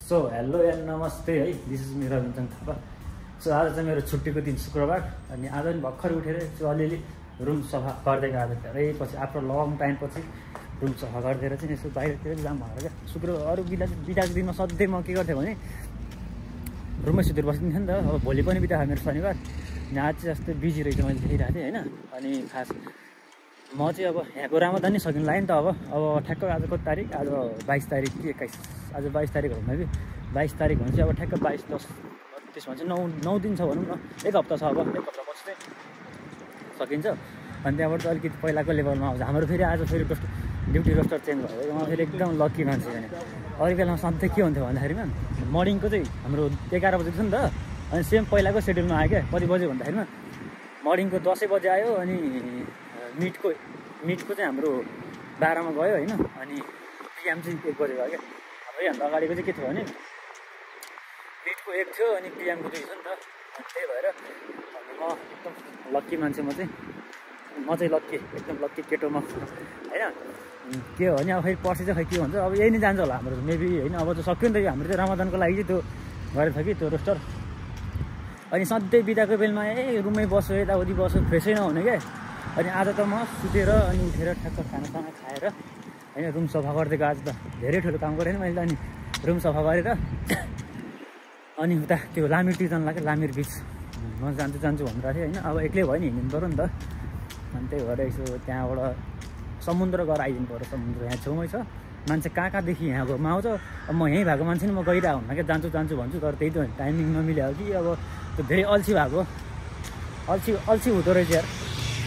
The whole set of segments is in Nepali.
सो हेलो एन्ड नमस्ते है, दिस इज मेरो रविचन्द्र थापा। सो आज चाहिँ मेरो छुट्टीको दिन शुक्रबार, अनि आज पनि भर्खर उठेर चाहिँ अलिअलि रुम सफा गर्दै आज धेरै पछि आफ्टर लङ टाइम पछि रुम सफा गरिदिएर चाहिँ यसो बाहिरतिर जाम भनेर क्या। शुक्रबार अरू बिदाको दिनमा सधैँ म के गर्थेँ भने रुममै सुतेर बसिदिन्थेँ नि त। अब भोलि पनि बिदा मेरो शनिबार, अनि आज चाहिँ जस्तै बिजी रहेछ मैले देखिरहेको थिएँ होइन। अनि खास म चाहिँ अब यहाँको रामदान नै सकिनु लाग्यो नि त। अब ठ्याक्क आज कति तारिक, आज 22 तारिक कि 21, आज 22 तारिक हो कि 22 तारिक भने चाहिँ अब ठ्याक्क 22, 10, 32 भने चाहिँ 9 दिन छ भनौँ न, एक हप्ता छ। अब एक हप्ता पछि चाहिँ सकिन्छ। अनि त्यहाँबाट चाहिँ अलिकति पहिलाको लेभलमा आउँछ। हाम्रो फेरि आज फेरि ड्युटी रोस्टर चेन्ज भयो। उहाँ फेरि एकदम लक्की मान्छे भने अरू बेलामा सधैँ के हुन्थ्यो भन्दाखेरिमा मर्निङको चाहिँ हाम्रो 11 बजेको छ नि त। अनि सेम पहिलाको सेड्युलमा आयो क्या। कति बज्यो भन्दाखेरिमा मर्निङको 10 बजे आयो। अनि मिटको चाहिँ हाम्रो 12 मा गयो होइन। अनि पिएम चाहिँ 1 बजे गयो क्या। अब यहाँभन्दा अगाडिको चाहिँ के थियो भने मिटको 1 थियो अनि पिएमको 2 थियो नि त। अनि त्यही भएर अनि म एकदम लक्की मान्छे, म चाहिँ लक्की, एकदम लक्की केटो म होइन। के हो भने अब फेरि पर्सि चाहिँ खै के भन्छ, अब यही नै जान्छ होला हाम्रो मेबी होइन। अब त सक्यो नि त, यो हाम्रो चाहिँ रमजानको लागि चाहिँ त्यो गरेको थियो कि त्यो रोस्टर। अनि सधैँ बिदाको बेलमा रुममै बस्यो, यताउति बस्यो, फ्रेसै नहुने क्या। अनि आज त म सुतेर अनि उठेर ठ्याक्क खानासाना खाएर होइन रुम सफा गरिदिएको। आज त धेरै ठुलो काम गरेँ नि मैले त। अनि रुम सफा गरेर अनि उता त्यो लामिरतिर जानु लाग्यो। लामिर बिच म जान्छु भनिरहेको थिएँ होइन। अब एक्लै भयो नि, हिँड्नु पऱ्यो नि त। अनि त्यही भएर यसो त्यहाँबाट समुद्र गएर आइदिनु पऱ्यो। समुद्र यहाँ छेउमै छ। मान्छे कहाँदेखि यहाँकोमा आउँछ। अब म यहीँ भएको मान्छे नि म गइरहेको हुन्न क्या, जान्छु भन्छु। तर त्यही त टाइमिङ नमिल्यो कि अब त्यो धेरै अल्छी भएको, अल्छी हुँदो रहेछ यार।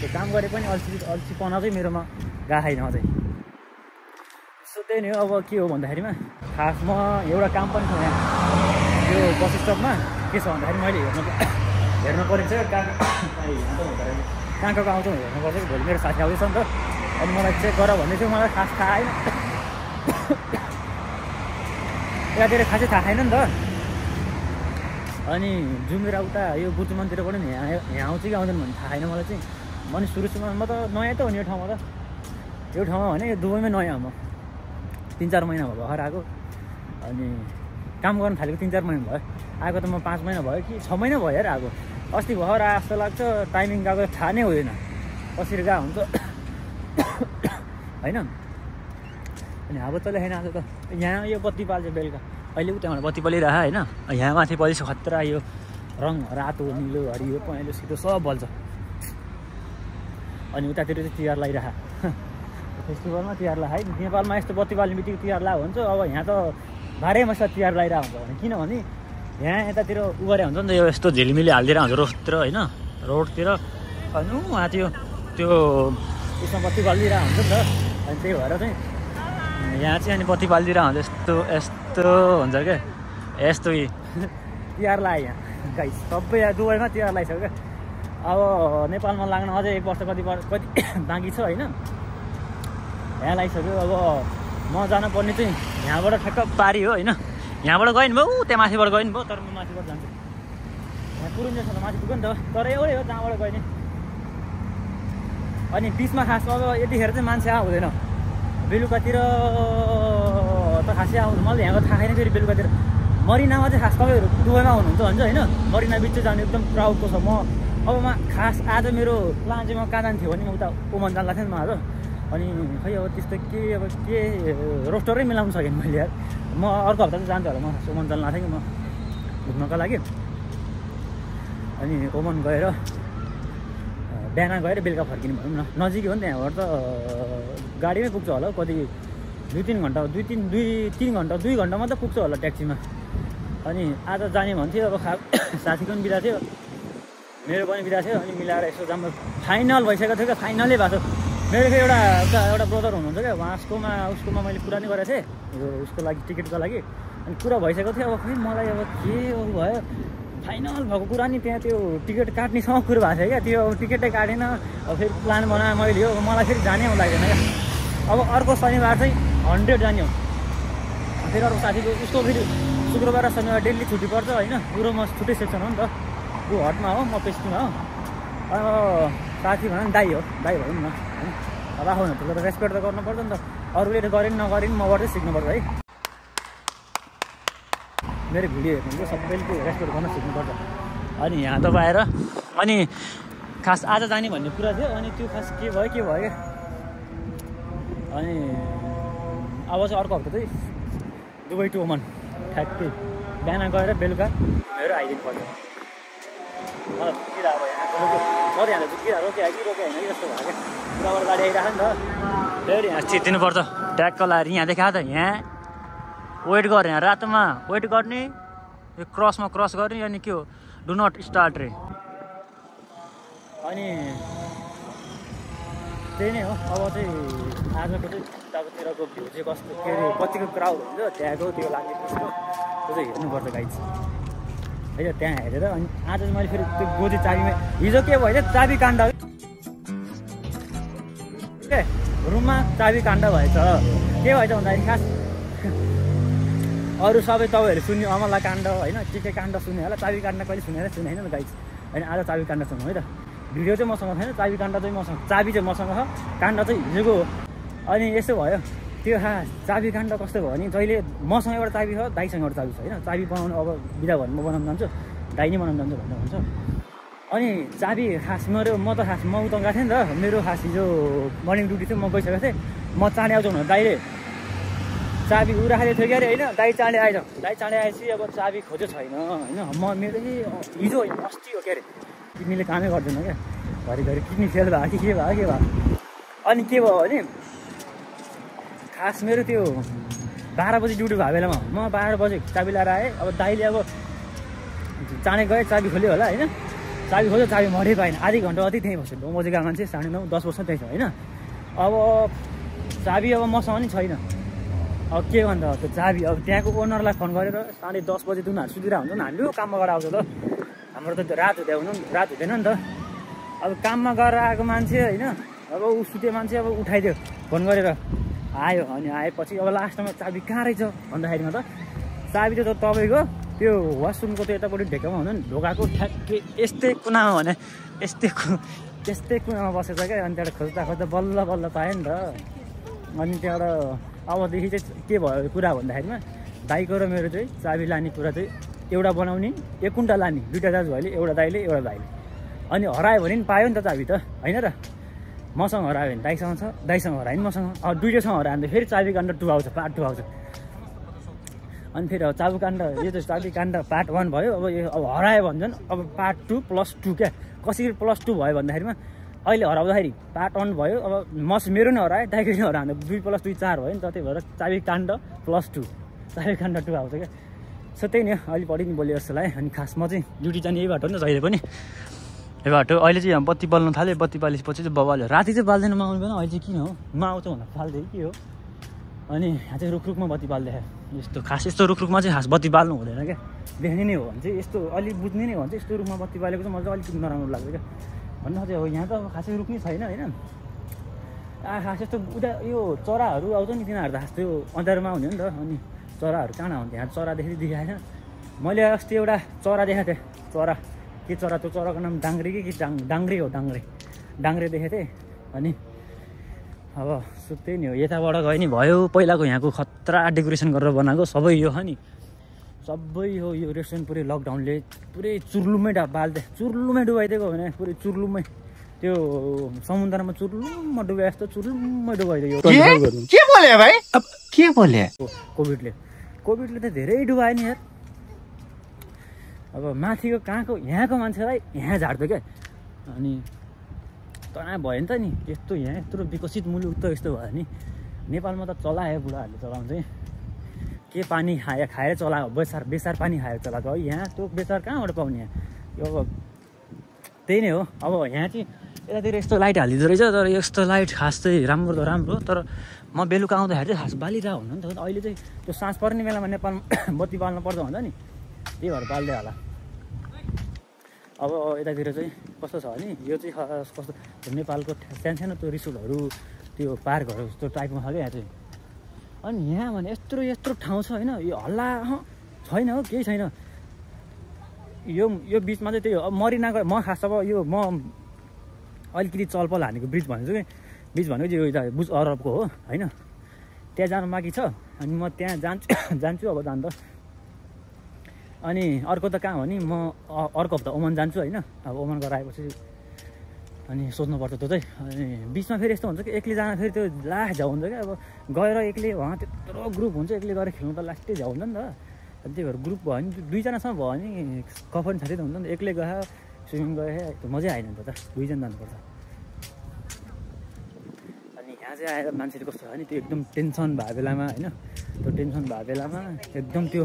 त्यो काम गरे पनि अल्छीपना चाहिँ मेरोमा गएको छैन अझै। सो त्यही नै हो। अब के हो भन्दाखेरिमा खास म एउटा काम पनि छ यहाँ यो बस स्टपमा। के छ भन्दाखेरि मैले हेर्नु परेको छ कहाँ आउँछ हेर्नुपर्छ कि भोलि मेरो साथी आउँदैछ नि त। अनि मलाई चेक गर भन्दै थियो, मलाई खास थाहा छैन। यतातिर खासै थाहा छैन नि त। अनि जुमेर उता यो बुटुमनतिरबाट नि यहाँ आउँछ कि आउँदैन भन्ने थाहा छैन मलाई चाहिँ। अनि सुरुमा म त नयाँ त हो नि यो ठाउँमा त। यो ठाउँमा भने यो दुबईमै नयाँ म 3-4 महिना भयो भर्खर आएको। अनि काम गर्न थालेको 3-4 महिना भयो। आएको त म 5 महिना भयो कि 6 महिना भयो यार आएको। अस्ति भर्खर आए जस्तो लाग्छ। टाइमिङ गएको थाहा नै हुँदैन कसरी गएको हुन्छ होइन। अनि हावा चलिरहेन आज त। यहाँ यो बत्ती पाल्छ बेलुका, अहिले उताबाट बत्ती बलिरहेको होइन। यहाँ माथि बलिछ खतरा, यो रङ रातो, निलो, हरियो, पहेँलो, सेतो सब बल्छ। अनि उतातिर चाहिँ तिहार लगाइरहेको फेस्टिभलमा तिहार ला है। नेपालमा यस्तो बत्ती बाल्ने बित्तिकै तिहार ला हुन्छ। अब यहाँ त बाह्रै महिना तिहार लगाइरहेको हुन्छ भने किनभने यहाँ यतातिर उगरे हुन्छ नि त। यो यस्तो झिलिमिली हालिदिएर हुन्छ रोडतिर होइन, रोडतिर। अनि उहाँ त्यो उसमा बत्ती बालिदिरहेको हुन्छ नि त। अनि त्यही भएर चाहिँ यहाँ चाहिँ अनि बत्ती बालिदिरहेको हुन्छ। यस्तो हुन्छ क्या, यस्तो तिहार लाग्यो यहाँ गाइस। सबै यहाँ दुबईमा तिहार लगाइसक्यो क्या। अब नेपालमा लाग्न अझै 1 वर्ष कति बाँकी छ होइन। यहाँ लगाइसक्यो। अब म जानुपर्ने चाहिँ यहाँबाट ठ्याक्क पारी हो होइन। यहाँबाट गयो नि भयो, त्यहाँ माथिबाट गयो नि भयो। तर म माथिबाट जान्छु। यहाँ पुरुन्जेल त माथि पुग्यो नि त। तर एउटै हो जहाँबाट गयो नि। अनि बिचमा खास अब यतिखेर चाहिँ मान्छे आउँदैन। बेलुकातिर त खासै आउँछ। मलाई यहाँको थाहा छैन। फेरि बेलुकातिर मरिनामा चाहिँ खास तपाईँहरू दुबईमा हुनुहुन्छ भन्छ होइन। मरिना बिच चाहिँ जानु एकदम क्राउडको छ। अब खास आज मेरो प्लान चाहिँ म कहाँ जान्थ्यो भने म उता ओमान जानु लाग्थेँ नि म आज। अनि खै अब त्यस्तो के रोस्टरै मिलाउनु सकेँ मैले यार। म अर्को हप्ता चाहिँ जान्छु होला। म ओमान जानु लाग्थेँ कि म घुम्नको लागि। अनि ओमान गएर बिहान गएर बेलुका फर्किनु भनौँ न। नजिकै हो नि त यहाँबाट त। गाडीमै पुग्छ होला हौ। कति 2-3 घन्टा 2 घन्टा मात्रै पुग्छ होला ट्याक्सीमा। अनि आज जाने भन्थ्यो। अब साथीको पनि बिदा थियो, मेरो पनि बिदा थियो। अनि मिलाएर यसो जाम फाइनल भइसकेको थियो क्या। फाइनलै भएको थियो। मेरो फेरि एउटा ब्रदर हुनुहुन्छ क्या, उसकोमा मैले कुरा नै गरेको थिएँ यो उसको लागि, टिकटको लागि। अनि कुरा भइसकेको थियो। अब फेरि मलाई अब के भयो फाइनल भएको कुरा नि त्यहाँ त्यो टिकट काट्नेसँग कुरो भएको थियो क्या। त्यो टिकटै काटेन। अब फेरि प्लान बनाएँ मैले हो। मलाई फेरि जानै लाग्दैन क्या। अब अर्को शनिबार चाहिँ 100 जाने हो। फेरि अर्को साथीको उसको फेरि शुक्रबार र शनिबार डेली छुट्टी पर्छ होइन। ऊ र म छुट्टै सेक्सन हो नि त। ऊ हटमा हो, म पेस्टिङमा हो। अब साथी भनौँ दाइ हो, दाइ भनौँ न होइन। अब आफू त रेस्पेक्ट त गर्नुपर्छ नि त। अरूले गरेन नगरेन मबाट चाहिँ सिक्नुपर्छ है। मेरो भिडियो हेर्नुहुन्छ सबैले त्यो रेस्पेक्ट गर्न सिक्नुपर्छ। अनि यहाँ तपाईँ आएर अनि खास आज जाने भन्ने कुरा थियो, अनि त्यो खास के भयो क्या। अनि अब चाहिँ अर्को हप्ता चाहिँ दुबई टु ओमान ठ्याक्कै बिहान गएर बेलुका मेरो आइदिनु पर्छ। मलाई किरा अब यहाँ म त यहाँ किरा रोक्यो कि रोक्यो होइन कि जस्तो भयो क्या। पुराबाट गाडी आइरहेको नि त, फेरि यहाँ छिर्दिनुपर्छ ट्याक्क लाएर। यहाँ देखा त यहाँ वेट गर्ने, यहाँ रातोमा वेट गर्ने, यो क्रसमा क्रस गर्ने, अनि के हो डु नट स्टार्ट रे। अनि त्यही नै हो। अब चाहिँ आजको चाहिँ उताकोतिरको भ्यू चाहिँ कस्तो के अरे कतिको क्राउड हुन्छ त्यहाँको त्यो लाग्ने त्यस्तो त्यो चाहिँ हेर्नुपर्छ गाइज है। त्यहाँ हेरेर अनि आज चाहिँ मैले फेरि त्यो गोजी चाबीमा हिजो के भयो चाबी काण्ड के रुममा चाबी काण्ड भएछ। के भएछ भन्दाखेरि खास अरू सबै तपाईँहरू सुन्यो अमला काण्ड होइन के काण्ड सुन्यो होला, चाबी काण्ड कहिले सुनेन नि गाइज। होइन आज चाबी काण्ड सुनौँ है त। भिडियो चाहिँ मसँग छैन, चाबी काण्ड चाहिँ मसँग, चाबी चाहिँ मसँग छ, काण्ड चाहिँ हिजोको हो। अनि यसो भयो त्यो चाबी काण्ड कस्तो भयो भने जहिले मसँग एउटा चाबी छ, दाइसँग एउटा चाबी छ होइन। चाबी बनाउनु अब बिदा भन्नु म बनाउनु जान्छु, दाइ नै बनाउनु जान्छु भन्ने भन्छ। अनि चाबी खास म त खास म उता गएको थिएँ नि त, मेरो खास हिजो मर्निङ ड्युटी थियो, म गइसकेको थिएँ। म चाँडै आउँछु भनेर दाइले चाबी उराखेको थियो क्यारे होइन। दाइ चाँडै आएछ, दाइ चाँडै आएपछि अब चाबी खोज्यो छैन होइन। म मेरो हिजो अस्ति हो क्यारे, किडनीले कामै गर्दैन क्या, घरिघरि किडनी फेल भयो कि के भयो अनि के भयो भने खास मेरो त्यो 12 बजी ड्युटी भएको बेलामा म 12 बजे चाबी लिएर आएँ। अब दाइले अब चाँडै गएँ, चाबी खोल्यो होला होइन। चाबी खोल्यो, चाबी मरै पाएन, आधी घन्टा अति त्यहीँ बस्यो। 9 बजेको मान्छे 9:30 10 वर्ष त्यहीँ छ होइन। अब चाबी अब मसँग नि छैन। अब के भन्दा त्यो चाबी अब त्यहाँको ओनरलाई फोन गरेर 10:30 बजे उनीहरू सुतिरहेको हुन्छ नि, हामीले काममा गएर आउँछ त, हाम्रो त रात हुँदैन नि त। अब काममा गएर आएको मान्छे होइन, अब ऊ सुत्यो मान्छे अब उठाइदियो फोन गरेर आयो। अनि आएपछि अब लास्टमा चाबी कहाँ रहेछ भन्दाखेरिमा त चाबी चाहिँ तपाईँको त्यो वासरुमको त्यो यतापट्टि ढेकामा हुन्छ नि, ढोकाको ठ्याक्कै यस्तै कुनामा भने त्यस्तै कुनामा बसेछ क्या। अनि त्यहाँबाट खोज्दा बल्ल पाएँ नि त। अनि त्यहाँबाट अबदेखि चाहिँ के भयो कुरा भन्दाखेरिमा दाइको र मेरो चाहिँ चाबी लाने कुरा चाहिँ एउटा बनाउने, एक कुन्टा लाने, दुईवटा दाजुभाइले, एउटा दाइले एउटा भाइले। अनि हरायो भने नि पायो नि त चाबी त होइन र। मसँग हरायो भने दाइसँग छ, दाइसँग हरायो भने मसँग, अब दुईवटासँग हरायो भने फेरि चाबी काण्ड 2 आउँछ, पार्ट 2 आउँछ। अनि फेरि अब चाबी काण्ड यो चाहिँ चाबी काण्ड पार्ट 1 भयो। अब हरायो भने झन् अब पार्ट 2 + 2 क्या। कसरी +2 भयो भन्दाखेरिमा अहिले हराउँदाखेरि पार्ट 1 भयो। अब मेरो नै हरायो, दाइको नै हरायो भने 2 + 2 4 भयो नि त। त्यही भएर चाबी काण्ड +2, चाबी काण्ड 2 आउँछ क्या। सो त्यही नै अहिले बढी नि बोल्यो जस्तो लाग्यो। अनि खास म चाहिँ ड्युटी जाने यही बाटो नि त, जहिले पनि यही बाटो। अहिले चाहिँ यहाँ बत्ती बल्नु थाल्यो, बत्ती बालेपछि चाहिँ बबाल्यो। राति चाहिँ बाल्दैन म आउनु, अहिले चाहिँ किन हो म आउँछ भनेर फाल्दै के हो। अनि यहाँ चाहिँ रुखरुखमा बत्ती बाल्दै यस्तो खास यस्तो रुखरुखमा चाहिँ खास बत्ती बाल्नु हुँदैन क्या। देख्ने नै हो भने चाहिँ यस्तो अलिक बुझ्ने नै हो भने चाहिँ यस्तो रुखमा बत्ती बालेको चाहिँ मलाई चाहिँ अलिकति नराम्रो लाग्छ क्या। भन्नु चाहिँ हो यहाँ त अब खासै रुख नै छैन होइन। खास यस्तो उता यो चराहरू आउँछ नि, तिनीहरू त खास त्यो अँध्यारोमा हुने हो नि त। अनि चराहरू कहाँ आउँथ्यो, यहाँ चरा देखाएको छैन। मैले अस्ति एउटा चरा देखाएको थिएँ, चरा के चरा, त्यो चराको नाम डाङ्ग्रे कि डाङ्ग्रे हो, डाङ्ग्रे देखेको थिएँ। अनि अब सुत्तै नि हो, यताबाट गयो नि भयो। पहिलाको यहाँको खतरा डेकोरेसन गरेर बनाएको सबै यो हो नि, सबै यो रेस्टुरेन्ट पुरै लकडाउनले पुरै चुर्लुमै चुर्लुमै डुबाइदिएको भने पुरै चुर्लुमै त्यो समुद्रमा चुर्लुममा डुबाए जस्तो चुर्लुममै डुबाइदियो। के बोले भाइ, अब के बोले? कोभिडले त धेरै डुबायो नि यार। अब माथिको कहाँको यहाँको मान्छेलाई यहाँ झार्दै क्या। अनि तनाव भयो नि त नि, यस्तो यहाँ यत्रो विकसित मुलुक त यस्तो भयो नि। नेपालमा त चलायो बुढाहरूले चलाउनु चाहिँ के पानी खाएर चलाएको, बेसार पानी खाएर चलाएको है। यहाँ त्यो बेसार कहाँबाट पाउने यहाँ, यो अब त्यही नै हो। अब यहाँ चाहिँ यतातिर यस्तो लाइट हालिदिँदो रहेछ, तर यस्तो लाइट खास चाहिँ राम्रो त राम्रो, तर म बेलुका आउँदाखेरि चाहिँ खास बालिरहेको हुनु नि त। अहिले चाहिँ त्यो साँझ पर्ने बेलामा नेपालमा बत्ती बाल्नु पर्छ भन्छ नि, त्यही भएर बाल्दै होला। अब यतातिर चाहिँ कस्तो छ भने यो चाहिँ कस्तो नेपालको सानो त्यो रिसोर्टहरू, त्यो पार्कहरू जस्तो टाइपमा छ क्या यहाँ चाहिँ। अनि यहाँ भने यत्रो ठाउँ छ होइन, यो हल्ला छैन हो, केही छैन। यो बिचमा चाहिँ त्यही हो। अब मरिनाको म खास अब यो म अलिकति चलपल हानेको ब्रिज भनेको चाहिँ बिच भनेको चाहिँ यो यता बुज अरबको हो होइन। त्यहाँ जानु बाँकी छ। अनि म त्यहाँ जान्छु अब जानु त। अनि अर्को त कहाँ हो नि म अर्को हप्ता ओमान जान्छु होइन अब ओमान गएर आएपछि अनि सोच्नुपर्छ त्यो चाहिँ अनि बिचमा फेरि यस्तो हुन्छ कि एक्लै जाँदा फेरि त्यो लास्ट झ्याउ हुन्छ क्या अब गएर एक्लै उहाँ त्यत्रो ग्रुप हुन्छ एक्लै गएर खेल्नु त लास्टै झ्याउ हुन्छ नि त अनि त्यही भएर ग्रुप भयो भने दुईजनासम्म भयो भने कफन छाती त हुन्छ नि त एक्लै गयो स्विमिङ गयो त्यो मजै आएन नि त दुईजना जानुपर्छ अनि यहाँ चाहिँ आएर मान्छेले कस्तो छ नि त्यो एकदम टेन्सन भएको बेलामा होइन त्यो टेन्सन भएको बेलामा एकदम त्यो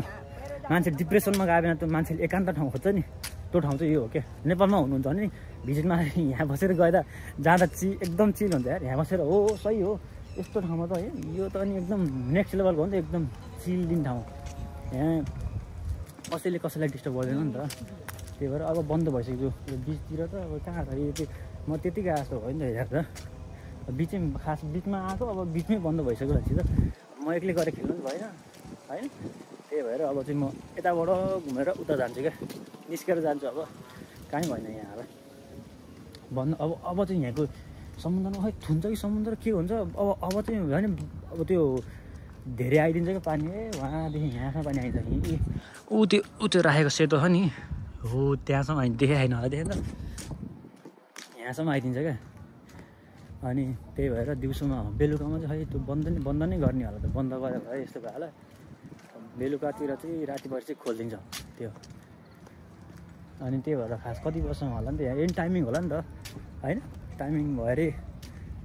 मान्छे डिप्रेसनमा गयो भने त्यो मान्छेले एकान्त ठाउँ खोज्छ नि त्यो ठाउँ चाहिँ यो हो क्या नेपालमा हुनुहुन्छ भने नि भिजिटमा यहाँ बसेर गएर जाँदा एकदम चिल हुन्छ यार यहाँ बसेर हो सही हो यस्तो ठाउँमा त है यो त अनि एकदम नेक्स्ट लेभलको हो नि त एकदम चिल दिन ठाउँ यहाँ कसैले कसैलाई डिस्टर्ब गर्दैन नि त त्यही भएर अब बन्द भइसक्यो यो बिचतिर त अब कहाँ छ यो म त्यतिकै जस्तो भयो नि त हेरेर त बिचमै खास बिचमा आएको अब बिचमै बन्द भइसक्यो रहेछ त म एक्लै गएर खेल्नु पनि भएन होइन त्यही भएर अब चाहिँ म यताबाट घुमेर उता जान्छु क्या निस्केर जान्छु अब कहीँ भएन यहाँ अब भन्नु अब चाहिँ यहाँको समुद्रमा खै थुन्छ कि समुद्र के हुन्छ अब चाहिँ होइन अब त्यो धेरै आइदिन्छ क्या पानी वहाँदेखि यहाँसम्म पानी आइन्छ कि ऊ त्यो राखेको सेतो छ नि हो त्यहाँसम्म देखाएन होला देखेन त यहाँसम्म आइदिन्छ क्या अनि त्यही भएर दिउँसोमा बेलुकामा चाहिँ खै त्यो बन्द नै गर्ने होला त बन्द गरेर भयो यस्तो भयो होला बेलुकातिर चाहिँ रातिभरि चाहिँ खोलिदिन्छ त्यो अनि त्यही भएर खास कति वर्षमा होला नि त यहाँ एन्ड टाइमिङ होला नि त होइन टाइमिङ भयो अरे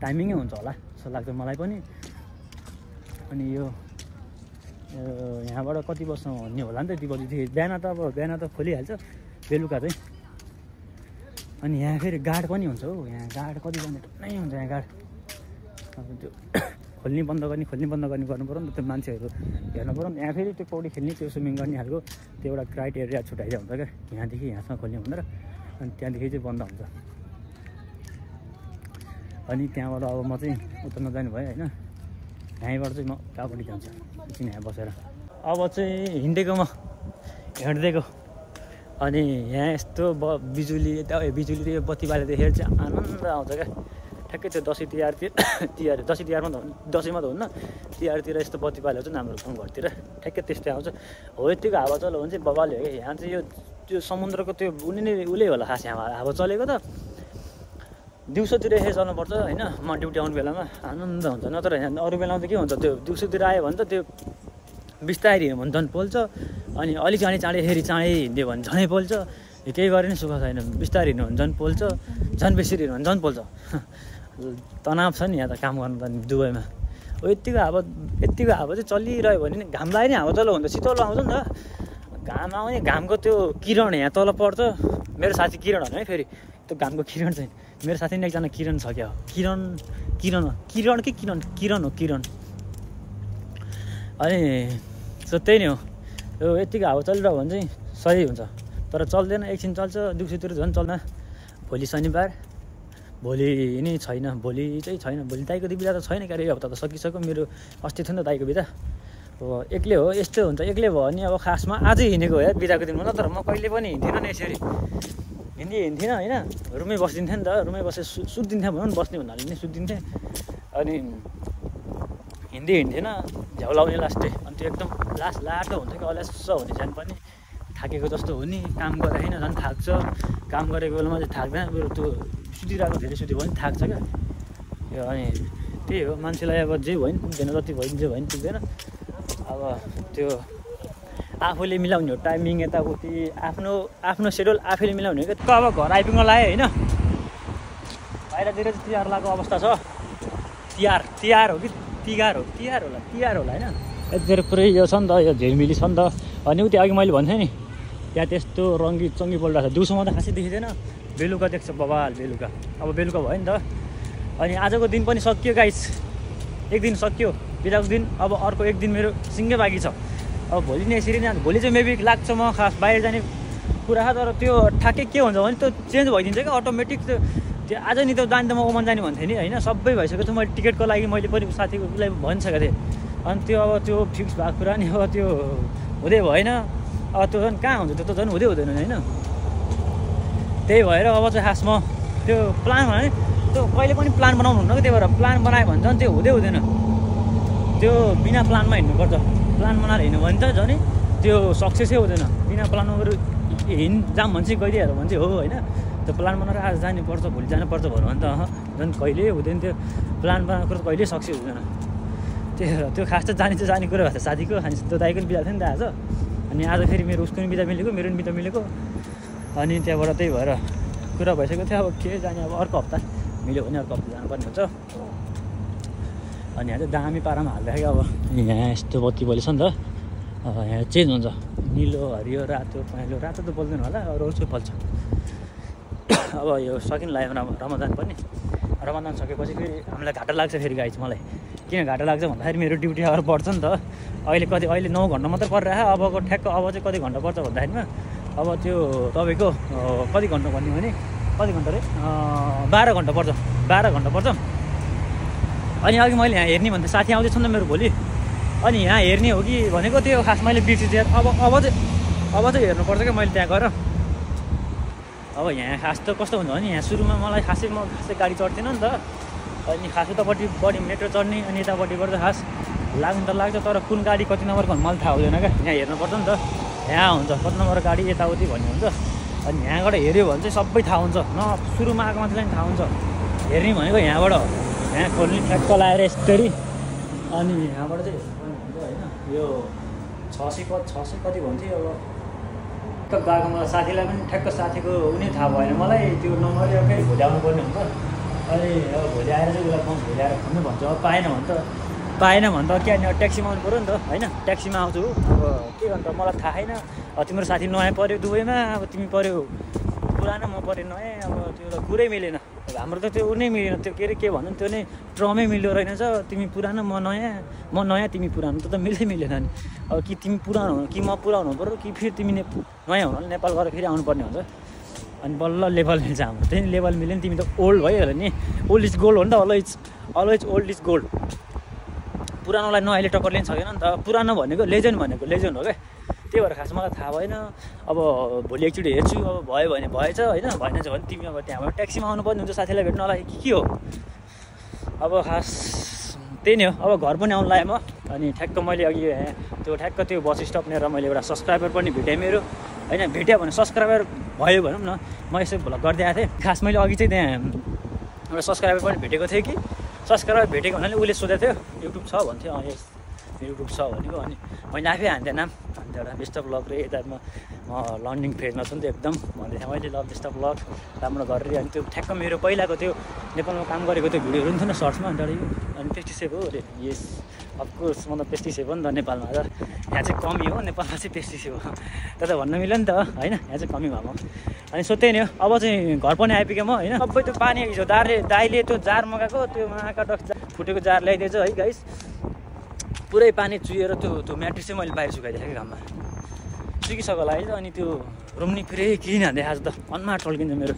टाइमिङै हुन्छ होला जस्तो लाग्छ मलाई पनि अनि यो यहाँबाट कति वर्षमा भन्ने होला नि त यति बजीदेखि बिहान त खोलिहाल्छ बेलुका चाहिँ अनि यहाँ फेरि गार्ड पनि हुन्छ हौ यहाँ गार्ड कतिजना नै हुन्छ यहाँ गार्ड अब त्यो खोल्ने बन्द गर्ने गर्नु पऱ्यो नि त त्यो मान्छेहरू हेर्नु पऱ्यो नि यहाँ फेरि त्यो पौडी खेल्ने त्यो स्विमिङ गर्ने खालको त्यो एउटा क्राइटेरिया छुट्याइदिया हुन्छ क्या यहाँदेखि यहाँसम्म खोल्ने हुँदैन अनि त्यहाँदेखि चाहिँ बन्द हुन्छ अनि त्यहाँबाट अब म चाहिँ उता नजानु भयो होइन यहीँबाट चाहिँ म कहाँपट्टि जान्छु एकछिन यहाँ बसेर अब चाहिँ हिँडेको म हिँड्दिएको अनि यहाँ यस्तो बिजुली त्यो बत्ती बालेदेखि चाहिँ आनन्द आउँछ क्या ठ्याक्कै त्यो दसैँ तिहार दसैँ तिहारमा त दसैँमा त हुन्न तिहारतिर यस्तो बत्ती बालेको चाहिँ हाम्रो गाउँ घरतिर ठ्याक्कै त्यस्तै आउँछ हो यतिको हावा चल्यो भने चाहिँ बबाले हो क्या यहाँ चाहिँ यो त्यो समुद्रको त्यो उसले होला खास यहाँ हावा चलेको त दिउँसोतिर यसो चल्नुपर्छ होइन म ड्युटी आउने बेलामा आनन्द हुन्छ नत्र यहाँ अरू बेलामा त के हुन्छ त्यो दिउँसोतिर आयो भने त त्यो बिस्तारै हिँड्यो भने झन् पोल्छ अनि अलिक चाँडै चाँडै हिँड्यो भने झनै पोल्छ केही गरे नि सुख छैन बिस्तारै हिँड्यो भने झन् पोल्छ झन् बेसी हिँड्यो भने झन् पोल्छ तनाव छ नि यहाँ त काम गर्नु त दुबईमा हो यत्तिको हावा चाहिँ चलिरह्यो भने नि घाम लाग्यो नि हावा चल्यो भने त शीतल आउँछ नि त घाम आउने घामको त्यो किरण यहाँ तल पर्छ मेरो साथी किरण होइन है फेरि त्यो घामको किरण चाहिँ मेरो साथी नि एकजना किरण छ क्या किरण अनि सो त्यही नै हो यो यत्तिको हावा चलिरह्यो भने चाहिँ सही हुन्छ तर चल्दैन एकछिन चल्छ दिउँसोतिर झन् चल्दैन भोलि शनिबार भोलि नै छैन भोलि दाइको बिदा त छैन क्यारे यो हप्ता त सकिसक्यो मेरो अस्ति थियो नि त दाइको बिदा हो एक्लै हो यस्तो हुन्छ एक्लै भयो भने अब खासमा आजै हिँडेको हो या बिदाको दिनमा नत्र म कहिले पनि हिँड्दिनँ नि यसरी हिँड्दिनँ होइन रुमै बसिदिन्थेँ नि त रुमै बसेर सुत्दिन्थेँ भनौँ न बस्ने भन्नाले नि सुत्दिन्थेँ अनि हिँड्दिनँ झ्याउ लाउने लास्टै अनि त्यो एकदम लाटो हुन्छ कि अलस्स हुने जान पनि थाकेको जस्तो हो नि काम गर्दाखेरि झन् थाक्छ काम गरेको बेलामा चाहिँ थाक्दैन बरु त्यो सुतिरहेको धेरै सुत्यो भने थाक्छ क्या यो अनि त्यही हो मान्छेलाई अब जे भयो नि पुग्दैन जति भयो नि जे भयो नि पुग्दैन अब त्यो आफूले मिलाउने हो टाइमिङ यताउति आफ्नो सेड्युल आफैले मिलाउने हो क्या अब घर आइपुग्न लाग्यो होइन बाहिरतिर चाहिँ तिहार लागेको अवस्था छ तिहार हो कि तिहार होला होइन यतिखेर पुरै यो छ नि त यो झिलमिली छ नि त अनि उति अघि मैले भन्थेँ नि त्यहाँ त्यस्तो रङ्गी चङ्गी पल्टा छ दिउँसोमा त खासै देखिँदैन बेलुका देख्छ बबाल अब बेलुका भयो नि त अनि आजको दिन पनि सकियो गाइस एक दिन सकियो बिदाको दिन अब अर्को एक दिन मेरो सिङ्गै बाँकी छ अब भोलि नै यसरी नै भोलि चाहिँ मेबी लाग्छ म खास बाहिर जाने कुरा तर त्यो ठ्याक्कै के हुन्छ भने त्यो चेन्ज भइदिन्छ क्या अटोमेटिक त्यो आज नि त जाने त म ओमान जाने भन्थेँ नि होइन सबै भइसक्यो थियो मैले टिकटको लागि मैले पनि साथीको उसलाई भनिसकेको थिएँ अनि त्यो अब त्यो फिक्स भएको कुरा नि अब त्यो हुँदै भएन अब त्यो झन् कहाँ हुन्छ त्यो त झन् हुँदैन होइन त्यही भएर अब चाहिँ खास म त्यो प्लान भने त्यो कहिले पनि प्लान बनाउनु हुन्न कि त्यही भएर प्लान बनायो भने झन् त्यो हुँदैन त्यो बिना प्लानमा हिँड्नुपर्छ प्लान बनाएर हिँड्यो भने त झन् त्यो सक्सेसै हुँदैन बिना प्लान गरेर जाम भन्छ गइदिइहाल्यो भने चाहिँ हो होइन त्यो प्लान बनाएर आज जानुपर्छ भोलि जानुपर्छ भन्नु भने त झन् कहिले हुँदैन त्यो प्लान बनाएको त कहिले सक्सेस हुँदैन त्यो खास त जाने कुरा भएको छ साथीको अनि त्यो दाइको पनि बिदा थियो नि त आज अनि आज फेरि मेरो उसको पनि बिदा मिलेको मेरो पनि बिदा मिलेको अनि त्यहाँबाट त्यही भएर कुरा भइसकेको थियो अब के जाने अब अर्को हप्ता मिल्यो भने अर्को हप्ता जानुपर्ने हुन्छ अनि यहाँ चाहिँ दामी पारामा हाल्दाखेरि अब यहाँ यस्तो बत्ती बलेछ नि त यहाँ चेन्ज हुन्छ निलो हरियो रातो पहेँलो रातो त बोल्दैन होला अरू चाहिँ बल्छ अब यो सकिन लाग्यो रमजान पनि रमजान सकेपछि फेरि हामीलाई घाटा लाग्छ फेरि गाइज मलाई किन घाटा लाग्छ भन्दाखेरि मेरो ड्युटी आवर बढ्छ नि त अहिले 9 घन्टा मात्रै परिरहेको अबको ठ्याक्क अब चाहिँ कति घन्टा पर्छ भन्दाखेरिमा अब त्यो तपाईँको कति घन्टा भन्यो भने कति घन्टा रे 12 घन्टा पर्छ 12 घन्टा पर्छ अनि अघि मैले यहाँ हेर्ने भन्दा साथी आउँदैछ नि त मेरो भोलि अनि यहाँ हेर्ने हो कि भनेको त्यो खास मैले बिर्सिदिएँ अब चाहिँ हेर्नुपर्छ क्या मैले त्यहाँ गएर अब यहाँ खास त कस्तो हुन्छ भने यहाँ सुरुमा मलाई खासै गाडी चढ्थेन नि त अनि खास उतापट्टि बढी मेट्रो चढ्ने अनि यतापट्टिबाट त खास लाग्नु त लाग्छ तर कुन गाडी कति नम्बरको मलाई थाहा हुँदैन क्या यहाँ हेर्नुपर्छ नि त यहाँ हुन्छ कति नम्बर गाडी यताउति भन्ने हुन्छ अनि यहाँबाट हेऱ्यो भने चाहिँ सबै थाहा हुन्छ न सुरुमा आएको मान्छेलाई पनि थाहा हुन्छ हेर्ने भनेको यहाँबाट यहाँ खोल्ने ठ्याक्क लाएर यस्तरी अनि यहाँबाट चाहिँ हुन्छ होइन यो 600 कति भन्थ्यो अब गएको मलाई साथीलाई पनि ठ्याक्क साथीको उनी थाहा भएन मलाई त्यो नम्बर फेरि भोलि आउनुपर्ने हुन्छ अनि अब भोलि आएर चाहिँ उसलाई म भोलि आएर भन्नु भन्छ अब पाएन भने त के ट्याक्सीमा आउनु पऱ्यो नि त होइन ट्याक्सीमा आउँछु अब के गर्नु त मलाई थाहा छैन तिम्रो साथी नयाँ पऱ्यो दुबईमा अब तिमी पऱ्यो पुरानो म पऱ्यो नयाँ अब त्यो त कुरै मिलेन हाम्रो त त्यो नै मिलेन त्यो के अरे के भन्नु त्यो नै ट्रमै मिल्यो रहेनछ तिमी पुरानो म नयाँ तिमी पुरानो त मिल्दै मिलेन नि अब कि तिमी पुरानो हुनु कि म पुरानो हुनु पऱ्यो कि फेरि तिमी नयाँ हुनु नेपाल गएर फेरि आउनुपर्ने हुन्छ अनि बल्ल लेभल मिल्छ हाम्रो त्यही लेभल मिल्यो नि तिमी त ओल्ड भइहाल्यो नि ओल्ड इज गोल्ड हो नि त अलवेज ओल्ड इज गोल्ड पुरानोलाई नयाँले टक्कर लिन सकेन नि त पुरानो भनेको लेजेन्ड हो क्या त्यही भएर खास मलाई थाहा भएन अब भोलि एकचोटि हेर्छु अब भयो भने भएछ होइन भएन छ भने तिमी अब त्यहाँबाट ट्याक्सीमा आउनुपर्ने हुन्छ साथीलाई भेट्नलाई के हो अब खास त्यही नै हो अब घर पनि आउनु लाग्यो म अनि ठ्याक्क मैले अघि त्यो ठ्याक्क त्यो बस स्टपनिर मैले एउटा सब्सक्राइबर पनि भेटेँ मेरो होइन भेट्यो भने सब्सक्राइबर भयो भनौँ न म यसो भ्लग गर्दै आएको थिएँ खास मैले अघि चाहिँ त्यहाँ एउटा सब्सक्राइबर पनि भेटेको थिएँ कि सब्सक्राइबर भेटेको भन्नाले उसले सोधेको थियो युट्युब छ भन्थ्यो यस युट्युब छ भनेको अनि मैले आफै हान्थेँ नाम अन्त एउटा बेस्ट अफ लग रे यता म लन्डिङ फेजमा छु नि त एकदम भन्दै थिएँ मैले लभ बेस्ट अफ लग राम्रो गरेर अनि त्यो ठ्याक्क मेरो पहिलाको त्यो नेपालमा काम गरेको त्यो भिडियोहरू पनि थियो नि सर्ट्समा अन्त अनि पेस्टिसेप हो अरे यस अफकोर्स म त पेस्टिसेप हो नि त नेपालमा त यहाँ चाहिँ कमी हो नेपालमा चाहिँ पेस्टिसेप हो तर भन्न मिल्यो नि त होइन यहाँ चाहिँ कमी भएको अनि सोध्दै नि हो अब चाहिँ घर पनि आइपुगेँ म होइन सबै त्यो पानी हिजो दाइले त्यो जार मगाएको त्यो महाका डक फुटेको जार ल्याइदिएछ है गाइस पुरै पानी चुहेर त्यो म्याट्रिस चाहिँ मैले बाहिर सुकाइदिएँ कि घाममा सुकिसक्यो होला है अनि त्यो रुम नि फेरि क्लिन हान्दै आज त अनुहार टल्किन्छ मेरो